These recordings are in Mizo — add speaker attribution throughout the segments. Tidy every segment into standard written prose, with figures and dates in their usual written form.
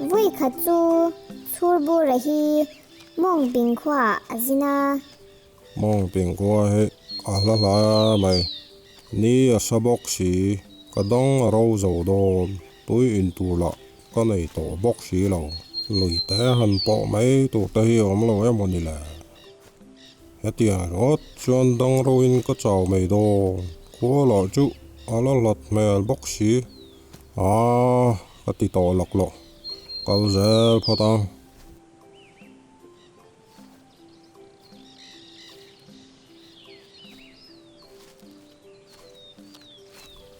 Speaker 1: Vui khat chu Chhurbura hi Mawngping khuaah a zin a.
Speaker 2: Mawngping khua hi a hla hla mai. Ni a sa bawk si, ka dang a ro zo dawn, tui in tur lah ka nei tawh bawk si lo. Lui te han pawh mai tur te hi a awm lo emaw ni le? Hetiang ringawt chuan dang roin ka chau mai dawn, khua lah chu a la hlat hmel bawk si. Aaa ka ti tawh lawk loh, kal zel phawt ang.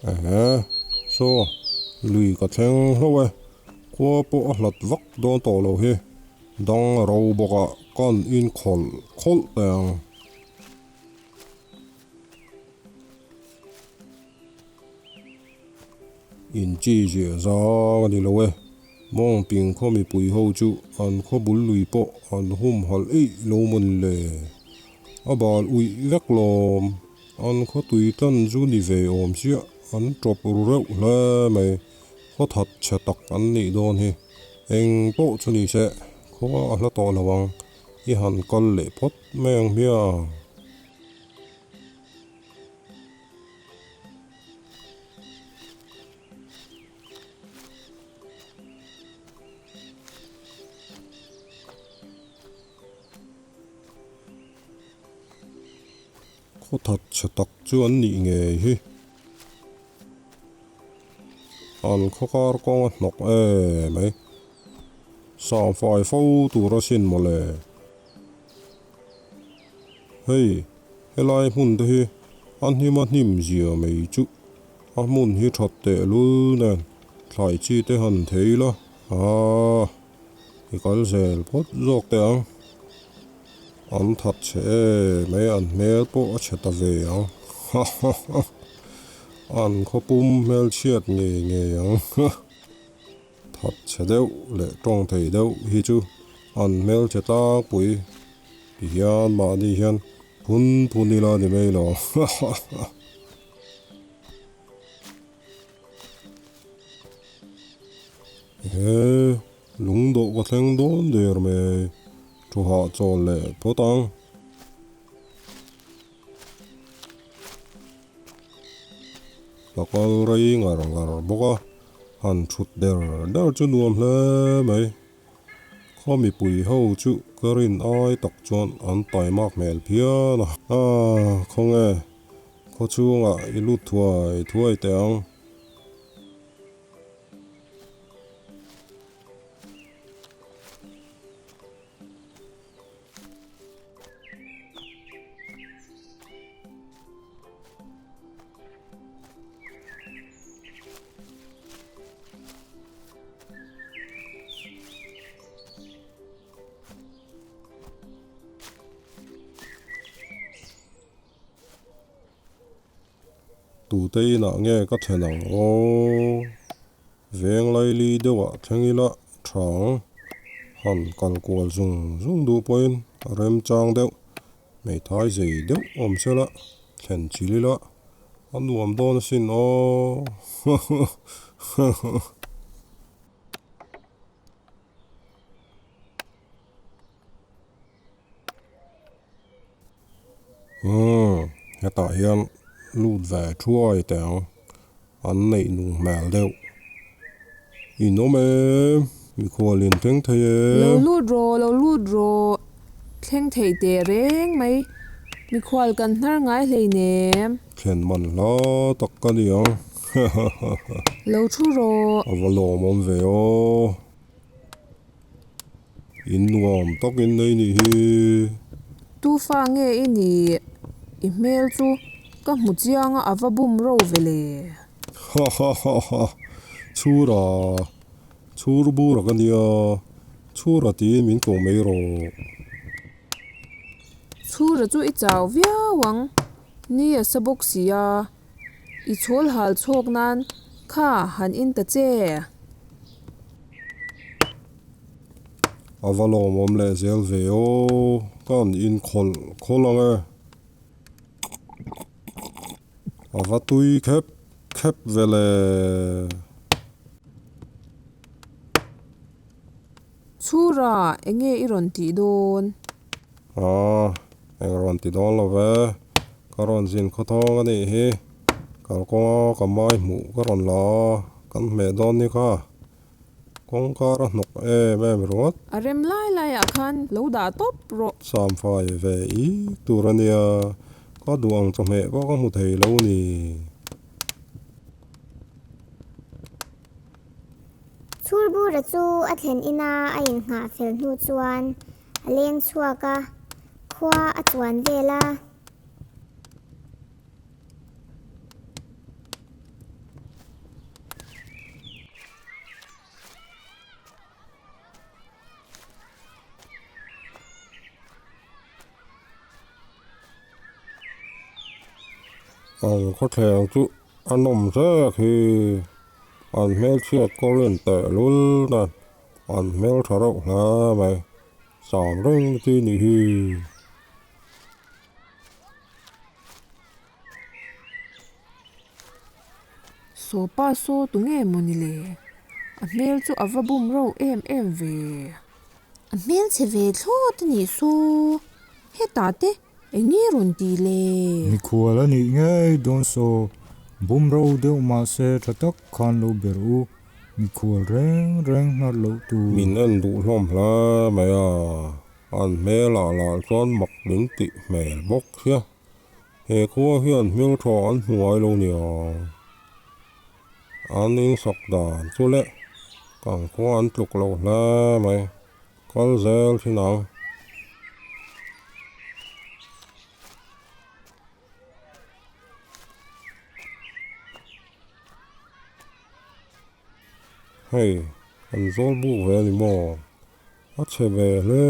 Speaker 2: Ehe, saw, lui ka thleng hlauh e, khua pawh a hlat vak dawn tawh lo hi, dang a ro bawk a, kan in khawlh khawlh teh ang. In chi ziah zang a ni lo e, Mawngping khaw mipui ho chu an khaw bul lui pawh an humhalh eih lo mawn le. A bal uih vek lawm, an khaw tui tlan chu ni ve awm chiah, an tawp ru reuh hle mai, khaw that chhe tak an nih dawn hi. Eng pawh chu ni se, khua a hla tawh lo ang, i han kal leh phawt mai ang hmiang. Khaw that chhe tak chu an nih ngei hi. An khaw kar kawng a hnawk em mai. Sangfai fo tur asin mawle. Hei helai hmun te hi a hnim a hnim zia mai chu. A hmun hi that teh lul nen thlai chi te han thei la aaa i kal zel phawt zawk teh ang. An that chhe em mai an hmel pawh a chhe ta ve ang ha ha ha an khawpum hmelchhiat ngei ngei ang ha. That chhe deuh leh tawng thei deuh hi chu an hmelchhe tlangpui ti hian mahni hian phun phun ila ni mai lo ha ha ha. He lungdawh ka thleng dawn der mai, thu hahchawl leh phawt ang. Ka kal rei ngar ngar bawk a, han thut der der chu nuam hle mai. Khaw mipui ho chu ka rin ai tak chuan an taimak hmel phian a. Aaa khawnge khaw chhungah i lut thuai thuai teh ang. Tute inah nge ka thlen ang aw? Veng laili deuhah thleng ila tha ang. Han kal kual zung zung duh pawhin a remchang deuh. Hmeithai zei deuh awm sela thlen chil ila a nuam dawn asin aw. Umm hetah hian lut ve thuai teh ang an neih nung hmel deuh in awm em mikhual in thleng thei em.
Speaker 3: Lo lut rawh lo lut rawh thleng theih teh reng mai mikhual kan hnar ngai hleinem.
Speaker 2: Thlen man hla tak ka ni ang
Speaker 3: Lo thu rawh.
Speaker 2: A va lawmawm ve aw. In nuam takin nei nih hi.
Speaker 3: Tu fa nge i nih? I hmel chu ka hmu chiang a, a va bum ro ve le.
Speaker 2: Ha ha ha ha, Chhura, Chhur bura ka nia, Chhura tiin min ko mai rawh.
Speaker 3: Chhura chu i chau viau ang, ni a sa bawk si a. I chhawl hal chhawk nan kha han in ta che.
Speaker 2: A va lawmawm leh zel ve aw, ka han in khawlh khawlh ang e. A va tui khep khep ve le.
Speaker 3: Chhura, enge i rawn tih dawn?
Speaker 2: Aw, eng rawn ti dawn lo ve. Ka rawn zin khawthawng a nih hi. Kalkawnga ka mai hmuh ka rawn la a, kan hmeh dawn ni kha. Kawngkar a hnawk em em ringawt.
Speaker 3: A rem lai laiah khan lo dah tawp rawh.
Speaker 2: Samfai ve i tur a nia, ka duh ang chawhmeh pawh ka hmu thei lo ni.
Speaker 1: Chhurbura chu a thlen ina a innghah fel hnu chuan a leng chhuak a, khua a chuan vel a.
Speaker 2: Ang khawthleng chu a nawm zek hi an hmelchhiat kawr in tehlul nen an hmeltha reuh hle mai cham reng chi nih hi.
Speaker 3: Sawpa saw tu nge maw ni le? A hmel chu a va bum reuh em em ve. A hmel chhe ve thlawt a nih saw. Hetah te eng nge rawn tih le?
Speaker 4: Mikhual a nih ngei dawn saw. Bum reuh deuh mahse tha tak khan lo ber u. Mikhual reng reng hnar loh tur.
Speaker 2: Min en duh hlawm hle mai a. An hmelah lah chuan mak min tih hmel bawk sia. He khua hian hmeltha an hmu ngai lo nia. An insak dan chu leh kan khua an tluk lo hle mai. Kal zel thin ang. Hei, an zawl buk ve a ni maw? A chhe ve hle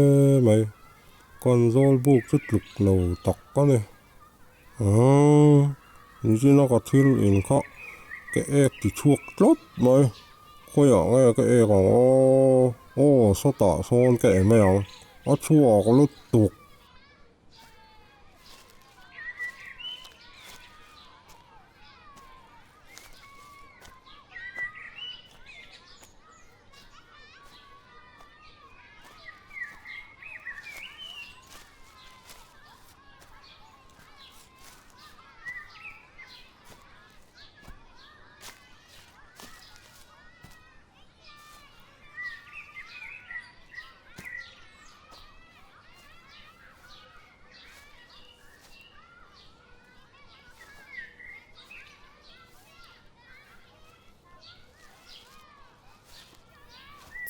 Speaker 2: mai, kan zawl buk chu tluk lo tak a ni. Aaa, nichina ka thil in kha ka ek ti chhuak tlat mai, khawiah nge ka ek ang aw, aw sawtah sawn ka e mai ang, a chhuak lutuk.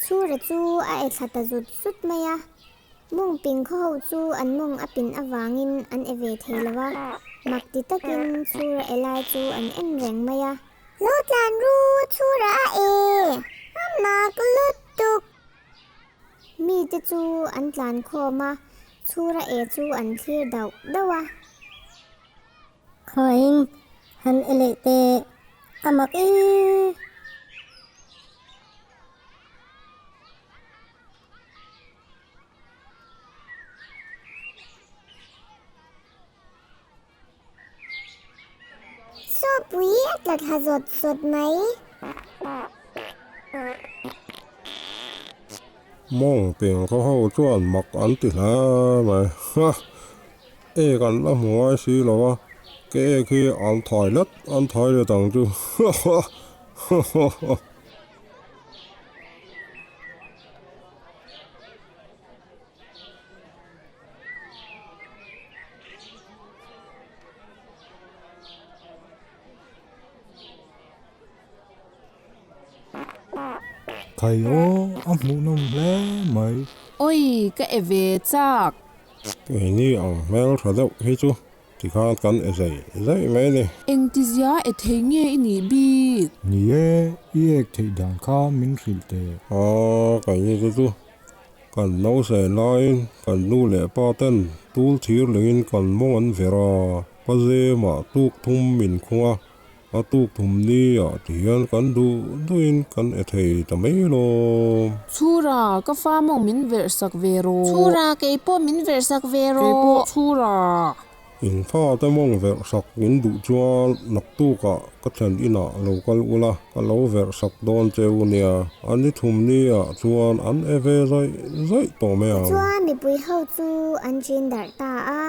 Speaker 1: Chhura chu a e thla ta zut zut mai a, mawng ping khaw ho chu an mawng a pin avangin an e ve thei lo a, mak ti takin Chhura e lai chu an en reng mai a. Lo tlan ru Chhura a e, a mak lutuk! Mite chu an tlan khawm a, Chhura e chu an thlir dauh dauh a.
Speaker 5: Khawiin han e leh teh a mak e.
Speaker 1: Sawpui a tla thla zawt zawt mai.
Speaker 2: Mawng peng khaw ho chuan mak an ti hle mai. Ha! Ek an la hmu ngai si lo a, ka ek hi an thai let an thai let ang chu. Ha ha! Ha ha ha!
Speaker 4: Khai aw, a hmuhnawm hle mai.
Speaker 3: Oi, ka e ve chak.
Speaker 2: Keini ang hmel tha deuh hi chu tikhan kan e zai zai mai ni.
Speaker 3: Engtizia e thei nge i nih bik?
Speaker 4: Ni e, i ek theih dan kha min hrilh teh.
Speaker 2: Aa, keini chu chu Kan nausei laiin kan nu leh pa ten tul thir lengin kan mawng an ver a, pa zemah tuk thum min khung a, a tuk thum ni ah ti hian kan duh duhin kan e thei ta mai lawm.
Speaker 3: Chhura, ka fa mawng min verh sak ve rawh.
Speaker 6: Chhura, kei pawh min verh sak ve rawh.
Speaker 3: Kei pawh Chhura.
Speaker 2: In fate mawng verh sak in duh chuan naktukah ka thlen inah lo kal ula, ka lo verh sak dawn che u nia. A ni thum niah chuan an e ve zaih zaih tawh mai ang.
Speaker 1: Tichuan mipui ho chu an ṭin darh ta a.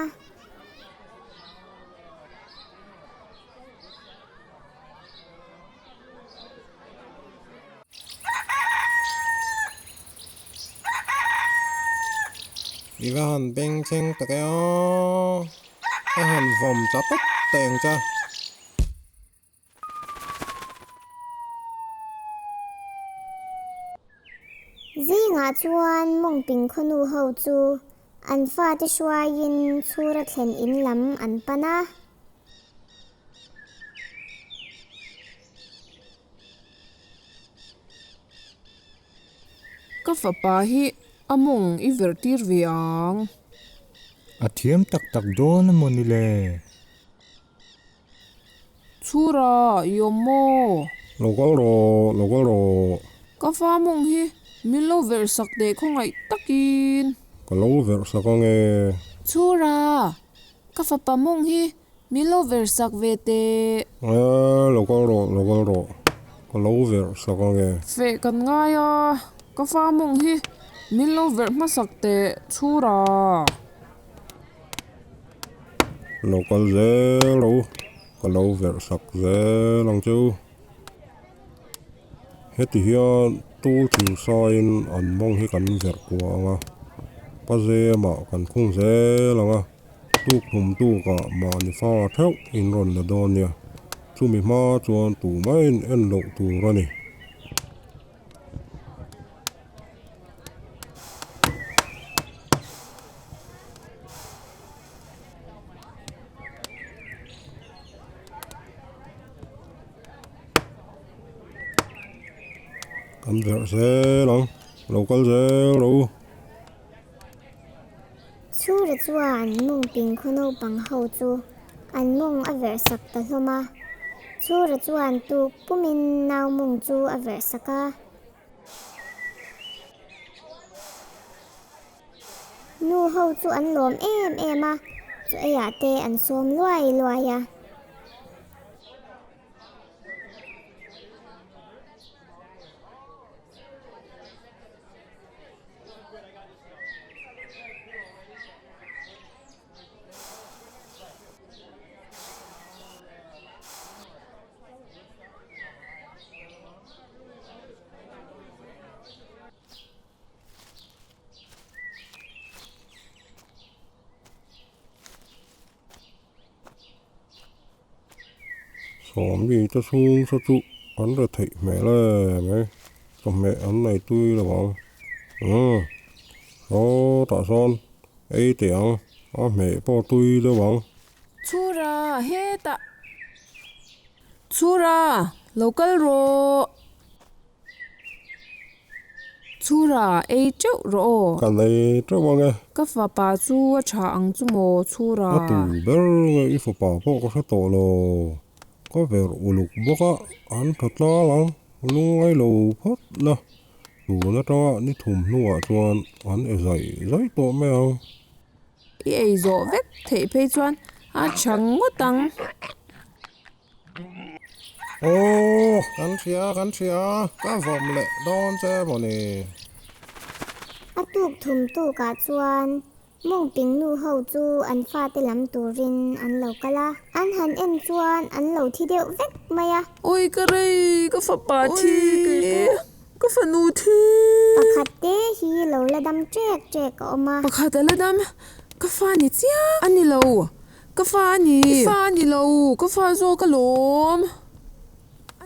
Speaker 2: I va han bengchheng tak e aw, ka han vawm tla pawp teh ang che.
Speaker 1: Zingah chuan Mawngping khawnu ho chu an fate hruaiin chhura thlen in lam an pan a.
Speaker 3: Ka fapa hi a mawng i verh tir ve ang.
Speaker 4: A thiam tak tak dawn a maw ni le?
Speaker 3: Chhura, i awm maw?
Speaker 2: Lo kal rawh, lo kal rawh.
Speaker 3: Ka fa mawng hi min lo verh sak teh khawngaih takin.
Speaker 2: Ka lo verh sak ange.
Speaker 3: Chhura, ka fapa mawng hi Min lo verh sak ve teh.
Speaker 2: Aaa lo kal rawh, lo kal rawh. Ka lo verh sak ange.
Speaker 3: Feh kan ngai a, ka fa mawng hi min lo verh hmasak teh chhura.
Speaker 2: Lo kal zel rawh u, ka lo verh sak zel ang che u. Heti hian tul thir saiin an mawng hi kan verh kuah ang a, pa zemah kan khung zel ang a. Tuk hlum tukah mahni fa theuh in rawn la dawn nia, chumi hma chuan tumah in en loh tur a ni. Kan verh zel ang, lo kal zel rawh u.
Speaker 1: Chhura chuan mawngping khaw naupang ho chu an mawng a verh sak ta hlawm a. Chhura chuan tuk pumin nau mawng chu a verh sak a. Nu ho chu an lawm em em a, chaw eiah te an sawm luai luai a.
Speaker 2: Sawmi te chhung saw chu an re theih hmel em mai chawhmeh an nei tui lo ang umm sawtah sawn ei teh ang a hmeh pawh tui deuh ang.
Speaker 3: Chhura hetah Chhura lo kal rawh. Chhura, ei teuh rawh aw.
Speaker 2: Ka nei teuh ang e.
Speaker 3: Ka fapa chu a tha ang chu maw, Chhura.
Speaker 2: A tu ber nge i fapa pawh ka hre tawh lo. Ka verh uluk bawk a, an tha tlang ang, lungngai lo phawt la. Tun atanga ni thum hnuah chuan an e zai zai tawh mai ang.
Speaker 3: I ei zawh vek theih phei chuan a tha ngawt ang.
Speaker 2: Aw, kan hria, kan hria, ka vawm leh dawn che maw ni?
Speaker 1: A tuk thum tukah chuan Mawngping nu ho chu an fate lam turin an lo kal a. An han en chuan an lo thi deuh vek mai a.
Speaker 3: Awi ka rei, ka fapa thi, ka fanu thi.
Speaker 1: Pakhat te hi lo la dam ṭek ṭek a awm a.
Speaker 3: Pakhat a la dam, ka fa ni chiang a ni lo. Ka fa a ni. I fa a ni lo, ka fa zawk alawm.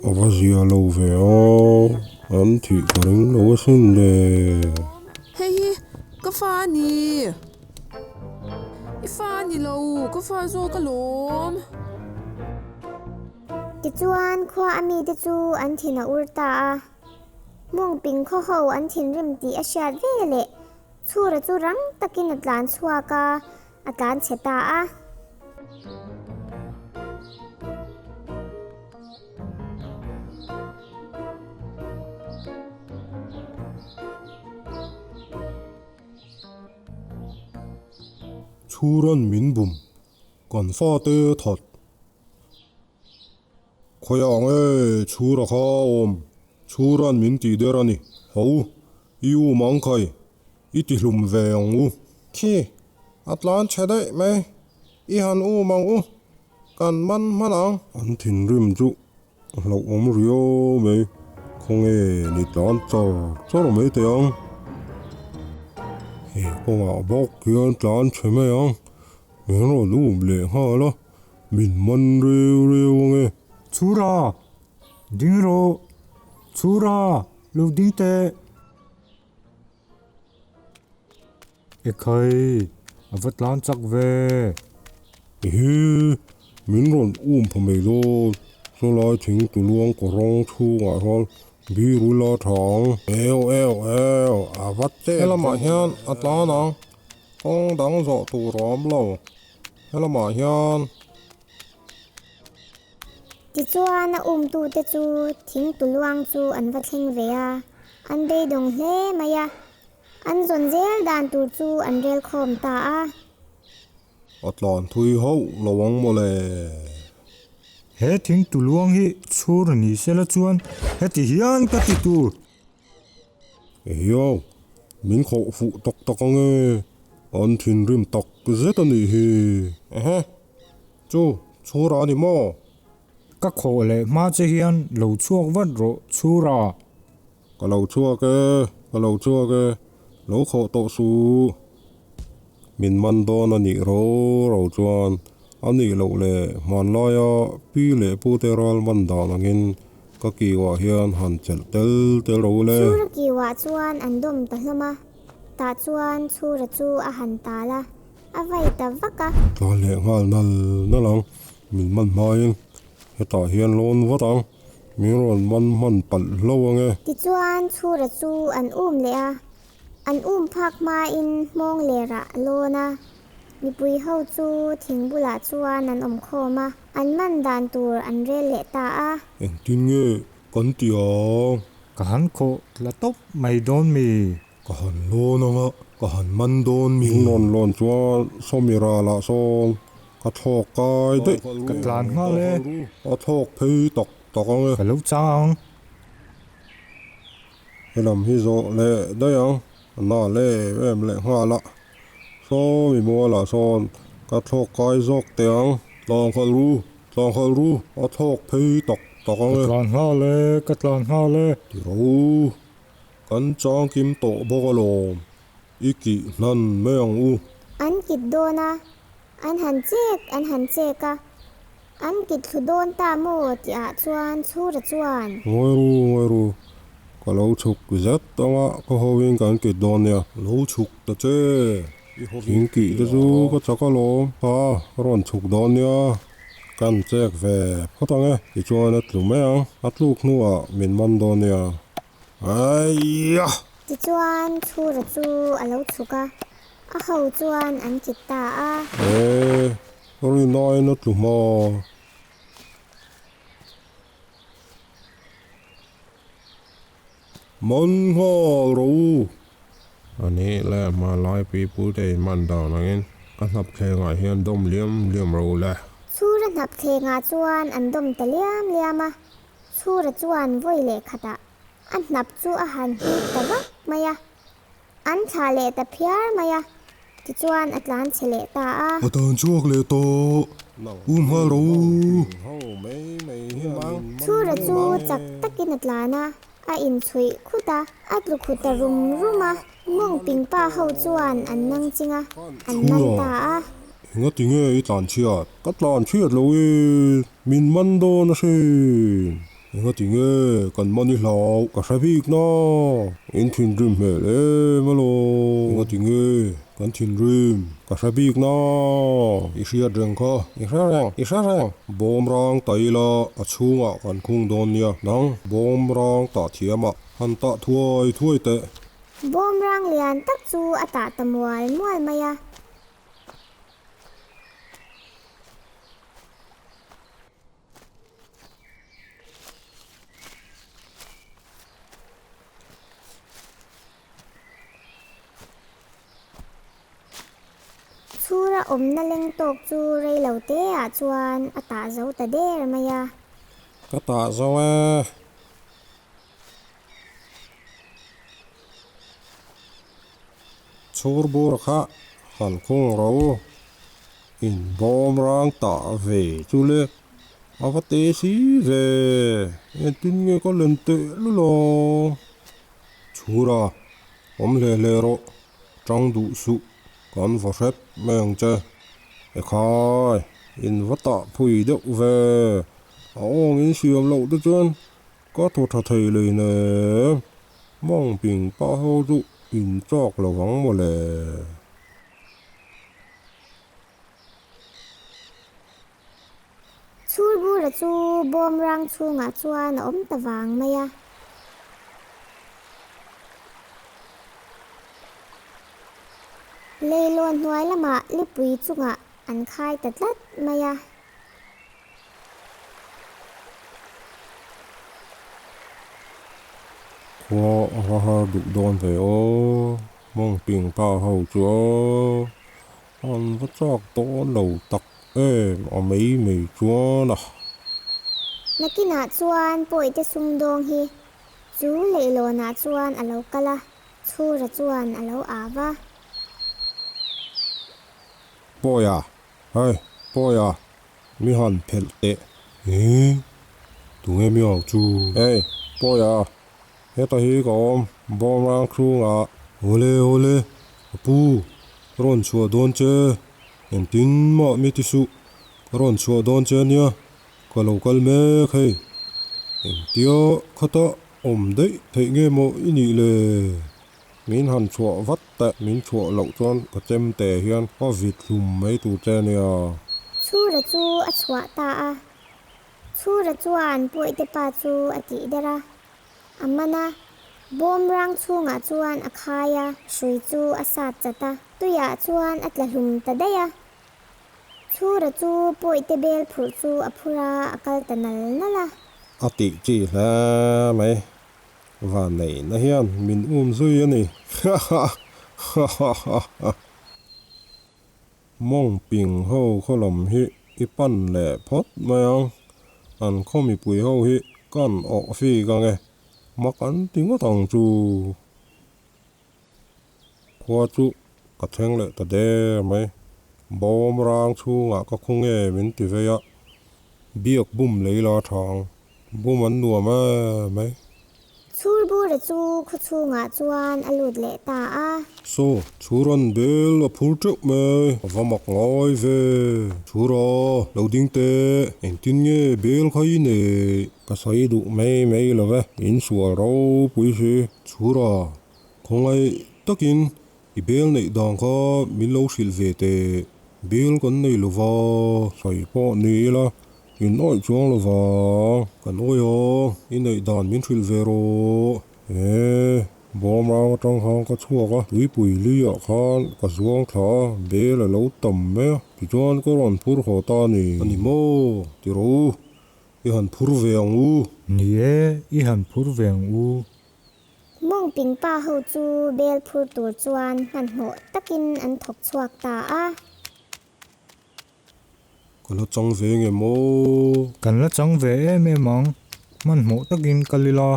Speaker 2: A va zia lo ve a, an thih ka ring lo asin le.
Speaker 3: Hei hi ka fa a ni. I fa a ni lo, ka fa zawk alawm.
Speaker 1: Tichuan khua a mite chu an thin a ur ta a, Mawngping khaw ho an thinrim tih a hriat veleh Chhura chu rang takin a tlan chhuak a, A tlan chhe ta a.
Speaker 2: Chhuran min bum. Kan fate that. Khawiah nge Chhura kha a awm? Chhura'n min tih der a ni. Ho u, i u Mangkhai, i ti hlum ve ang u. Khi, a tlan chhe daih mai. I han um ang u, kan man hman ang. An thinrim chu a hlauhawm riau mai. Khawnge ni tlan char char mai teh ang. He kawngah bawk hian tlan chhe mai ang. Min rawn um leh nghal a, min man reu reu ang e.
Speaker 4: Chhura, ding rawh. Chhura, lo ding teh. Ekhai, a va tlan chak ve.
Speaker 2: Ehe, min rawn um pha mai dawn. Chulai thing tuluang kawrawng chhungah hian bir ula tha ang. Eu eu eu, a va che. Helamah hian a tlan ang. Kawng dang zawh tur a awm lo. Helamah hian.
Speaker 1: Tichuan a umtute chu thing tuluang chu an va thleng ve a, an beidawng hle mai a. An zawn zel dan tur chu an rel khawm ta a.
Speaker 2: A tlan thui hauh lo ang mawle.
Speaker 4: He thing tuluang hi chhur ni sela chuan heti hian ka ti tur.
Speaker 2: Ehiau, min khawh fuh tak tak ang e, an thinrim tak zet a nih hi. Ehe, chu chhura a ni maw?
Speaker 4: Ka khawh leh hma che hian lo chhuak vat rawh chhura.
Speaker 2: Ka lo chhuak e, ka lo chhuak e, lo khawh tawh suh. Min man dawn a nih ro ro chuan a nih loh leh hmanlaia pi leh pute ral man dan angin ka kiuah hian han chelh tel tel ro le.
Speaker 1: Chhura kiuah chuan an dawm ta hlawm a, tah chuan Chhura chu a han tal a, a vai ta vak a.
Speaker 2: Tlan leh nghal nal nal ang, min man hmain hetah hian lawn vat ang. Min rawn man hman palh hlo ang e.
Speaker 1: Tichuan Chhura chu an um leh a, an um phak hmain hmawng lerah a lawn a. Mipui ho chu thing bulah chuan an awm khawm a, an man dan tur an rel leh ta a.
Speaker 2: Engtin nge kan ti ang?
Speaker 4: Ka han khawh tla tawp mai dawn mi?
Speaker 2: Ka han lawn ang a, ka han man dawn mi? Min rawn lawn chuan Sawmi ralah sawn ka thlawk kai daih.
Speaker 4: Ka tlan nghal e.
Speaker 2: A thlawk phei tak tak ang e.
Speaker 4: Ka lo chang ang.
Speaker 2: Helam hi zawh leh daih ang, a na lem em leh nghal a. Sawmi mualah sawn ka thlawk kai zawk teh ang. Tlan khalh ru, tlan khalh ru, a thlawk phei tak tak ang e.
Speaker 4: Ka tlan nghal e, ka tlan nghal e.
Speaker 2: Ti rawh u. Kan changkim tawh bawk alawm, i kih hnan mai ang u.
Speaker 1: An kit dawn a, an han chek an han chek a, an kit thlu dawn ta maw tih ah chuan Chhura chuan.
Speaker 2: Ngawi ru, ngawi ru, ka lo chhuk zet ang a, ka hoin kan kit dawn nia. Lo chhuk ta che, thing kih te chu ka chak alawm, ha, ka rawn chhuk dawn nia. Kan chek ve phawt ang e, tichuan a tlu mai ang, a tluk hnuah min man dawn nia. Aia!
Speaker 1: Tichuan Chhura chu a lo chhuk a, a ho chuan an kit ta a.
Speaker 2: E, rinaiin a tlu hma. Man nghal rawh u.
Speaker 6: A nih leh hmalai pipu te in man dan angin ka hnap thlengah hian dawm liam liam rawh u le.
Speaker 1: Chhura hnap thlengah chuan an dawm ta liam liam a, Chhura chuan vawi leh khatah a hnap chu a han hip ta vak mai a, an thlah leh ta phiar mai a, tichuan a tlan chhe leh ta a.
Speaker 2: A tan chhuak leh tawh, um nghal rawh u.
Speaker 1: Chhura chu chak takin a tlan a, a inchhuih khut a, a tlu khut ta rum rum a, mawng ping pa ho chuan an nang ching a, an man ta a.
Speaker 2: Engati nge i tlan chhiat? Ka tlan chhiat lo i, min man dawn a hrin. Engati nge kan man i hlau? Ka hre bik na. In thinrim hmel em alawm. Engati nge kan thinrim? Ka hre bik na. I hriat reng kha. I hre reng, i hre reng. Bawm rang ta ila a chhungah kan khung dawn nia. Nang bawm rang tah thiamah han tah thuai thuai teh.
Speaker 1: Bawm rang lian tak chu a tah ta mual mual mai a. Chhura awmna leng tawk chu rei lo te ah chuan a tah zo ta der mai a.
Speaker 6: Ka tah zo e. Chhur bur kha han khung ro u. In bawm rang tah ve chu le a va te si ve. Engtin nge ka len teh lul ang? Chhura, awm hle hle rawh. Tang duh suh, kan va hrep mai ang che. Ekhai, in va tah phui deuh ve. A awng in siam loh te chuan Ka thaw tha thei lei nem, mawng ping pah ho chu in chak lo vang maw le.
Speaker 1: Chhurbura chu bawm rang chhungah chuan a awm ta vang mai a. Leilawn hnuai lamah lipui chungah an khai ta tlat mai a.
Speaker 6: Khua a va har duh dawn ve aw, mawng ping pa ho chu aw, an va chak dawn lo tak em a mai mai chuan a.
Speaker 1: Nakinah chuan pawite sumdawng hi chu leihlawnah chuan a lo kal a, Chhura chuan a lo au va.
Speaker 6: Pawi a, Hei, Pawi a, Mi han phelh teh. Ih, tunge mi ang chu? Hey, Pawi a, heta hi ka awm, bawm rang chhungah.
Speaker 2: Awle, awle, ka pu, ka rawn chhuah dawn che, engtin mah mi ti suh, ka rawn chhuah dawn che ania, ka lo kal mek hei. Engtia khata awm daih theih nge maw i nih le?
Speaker 6: Min han chhuah vat teh, min chhuah loh chuan ka chem te hian ka vit hlum mai tur che ania.
Speaker 1: Chhura chu a chhuah ta a, Chhura chuan Pawihte pa chu a tih der a, a man a, bawm rang chhungah chuan a khai a, hrui chu a sat chat a, tuiah chuan a tla hlum ta daih a. Chhura chu Pawihte bel phurh chu a phur a, a kal ta nal nal a.
Speaker 6: A tih chi hle mai. Vanneihna hian min um zui a ni. Hahahahaha. Mawng ping ho khaw lam hi i pan leh phawt mai ang. An khaw mipui ho hi kan awh fik ang e. Mak an ti ngawt ang chu. Khua chu ka thleng leh ta der mai. Bawm rang chhungah ka khu nge min ti vei a, biak bum lei la tha ang. Bum an nuam em mai.
Speaker 1: Chhurbura chu khaw chhungah chuan a lut leh ta a.
Speaker 2: Saw, chhur an bel a phur teuh mai. A va mak ngai ve. Chhura, lo ding teh. Engtin nge bel kha i neih?
Speaker 6: Ka sawi duh mai mai lo ve. In sual ropui si.
Speaker 2: Chhura, khawngaih takin i bel neih dan kha min lo hrilh ve teh. Bel kan nei lo va.
Speaker 6: Sawi pawh ni ila, in awih chuang lo va.
Speaker 2: Kan awih a, i neih dan min hrilh ve rawh.
Speaker 6: E, bawm rang atang khan ka chhuak a, tuipui liah khan ka zuang thla a, bel a lo tam mai a, tichuan ka rawn phur haw ta a ni.
Speaker 2: A ni maw? Ti rawh u, i han phur ve ang u.
Speaker 4: Ni e, i han phur ve ang u.
Speaker 1: Mawng ping pa ho chu bel phur tur chuan hmanhmawh takin an thawk chhuak ta a.
Speaker 2: Ka la chang ve nge maw?
Speaker 4: Kan la chang ve em em ang, hmanhmawh takin kal ila.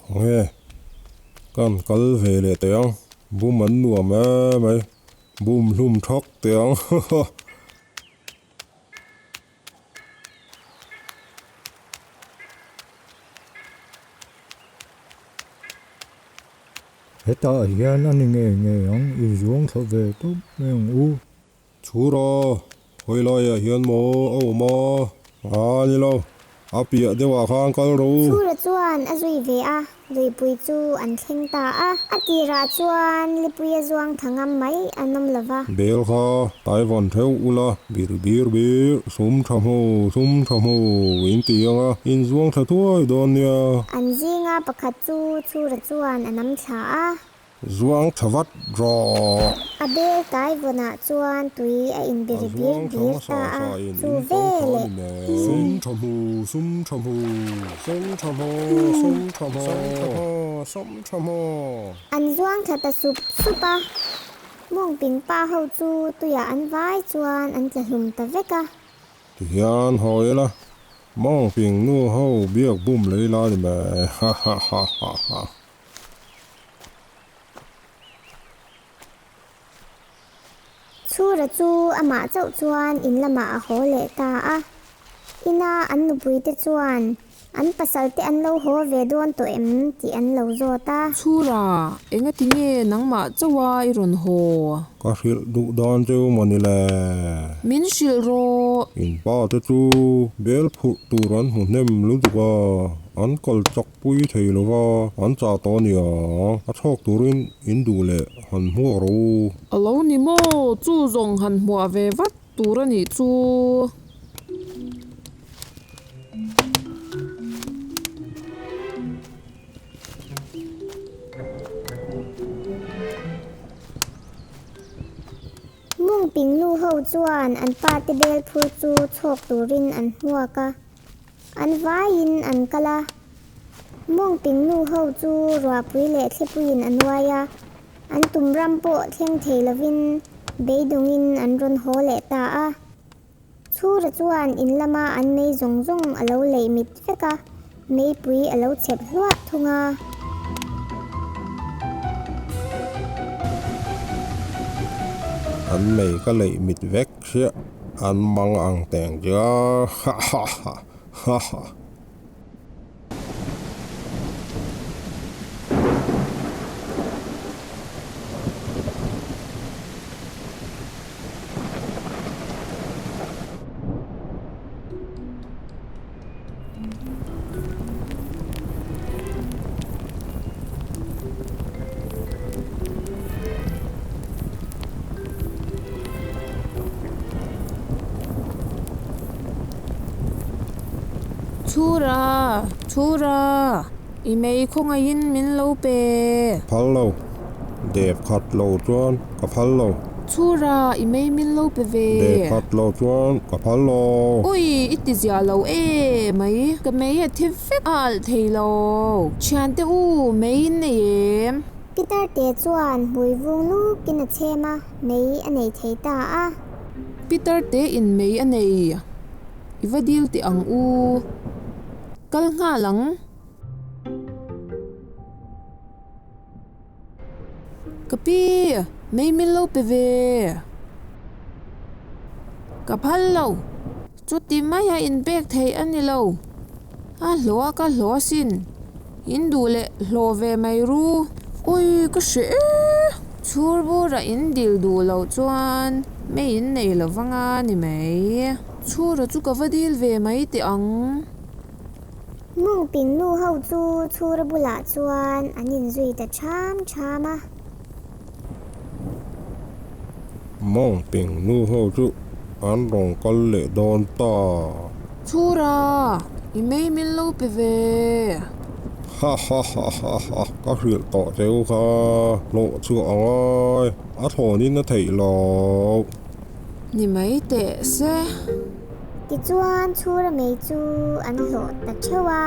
Speaker 6: Khawnge, kan kal ve leh teh ang, bum an nuam em mai, bum hlum thak teh ang.
Speaker 4: Hetah hian a ni ngei ngei ang, i zuang thla ve tawp mai ang u.
Speaker 2: Chhura, khawi laiah hian maw a awm a?
Speaker 6: A ni lo, a piah deuhah khan kal rawh u.
Speaker 1: Chhura chuan a zui ve a, luipui chu an thleng ta a. A tirah chuan lipui a zuang tha ngam mai an awm lo va.
Speaker 6: Bel kha Taiwan theuh ula, bir bir bir, sum tha hmu, sum tha hmu in ti ang a, in zuang thla thuai dawn nia.
Speaker 1: An zinga pakhat chu Chhura chuan a nam thla a.
Speaker 2: Zuang tha vat rawh.
Speaker 1: A bel tai vawnah chuan tui a inbe
Speaker 2: A
Speaker 1: ri bir
Speaker 2: zuang tha
Speaker 1: bir
Speaker 2: hmasa
Speaker 1: ta a,
Speaker 2: sa in
Speaker 1: chu
Speaker 2: in ko kha
Speaker 1: veleh.
Speaker 2: ni mai. Sum tha hmu, sum tha hmu, sum tha hmu, sum tha hmu, sum tha hmu, sum tha hmu.
Speaker 1: An zuang tha ta sup sup a, mawngping pa ho chu tuiah an vai chuan an tla hlum ta vek a.
Speaker 2: Tihian haw ila, mawngping nu ho biak bum lei la ni mai, ha ha ha ha ha.
Speaker 1: Chhura chu amah chauh chuan in lamah a haw leh ta a. Ina an nupuite chuan an pasalte an lo haw ve dawn tawh em tih an lo zawt a.
Speaker 3: Chhura, engati nge nangmah chauha i rawn haw?
Speaker 2: Ka hrilh duh dan cheu maw ni le?
Speaker 3: Min hrilh rawh.
Speaker 2: In pa te chu bel phurh tur an hmu hnem lutuk a, an kal chak Pui thei lova an chah tawh a nia, a chhawk turin in duh leh han hmuak rawh u.
Speaker 3: A lo ni maw, chu zawng han hmuah ve vat tur a nih chu.
Speaker 1: Mungping nu ho chuan an pa te bel phur chu chhawk turin an hmuak a. An vaiin an kal a, mawngping nu ho chu ruahpui leh thlipuiin a nuai a, an tum ram pawh thleng thei lovin beidawngin an rawn haw leh ta a. Chhura chuan in lama an mei zawng zawng a lo leih mit vek a, meipui a lo chhep hluah thung a.
Speaker 2: An mei ka leih mit vek hriah. An mang ang teng che a, ha ha ha ha ha.
Speaker 3: Chhura, Chhura, i mei khawngaihin min lo pe.
Speaker 2: Phal lo, dep khat lo chuan ka phal lo.
Speaker 3: Chhura, i mei min lo pe ve.
Speaker 2: Dep khat lo chuan ka phal lo.
Speaker 3: Ui, i ti ziah lo e mai. Ka mei a thi vek a alh thei lo. Thiante u, mei in nei em?
Speaker 1: Peter te chuan hmui vung lukin a chhem a, mei a nei thei ta a.
Speaker 3: Peter te in mei a nei. I va dil teh ang u. Kal nghal ang. Ka pi, mei min lo pe ve. Ka phal lo. Chuti maia inpek theih a ni lo. A hlawh a ka hlawh asin. In duh leh hlawh ve mai ru. Ui, ka hre e. Chhur bura in dil duh loh chuan mei in nei lo vanga ni mai. Chhura chu ka va dil ve mai teh ang.
Speaker 1: Mungping nu ho chu chhura bulah chuan an inzui ta ṭham ṭham a.
Speaker 2: Mungping nu ho chu an rawn kal leh dawn ta.
Speaker 3: Chhura, i mei min lo pe ve.
Speaker 2: Ha ha ha ha ha, ka hrilh tawh che u kha, hlawh chhuah a ngai, a thlawnin a theih loh.
Speaker 3: Ni mai teh se.
Speaker 1: Tichuan chhura mei chu an hlawh ta theuh a.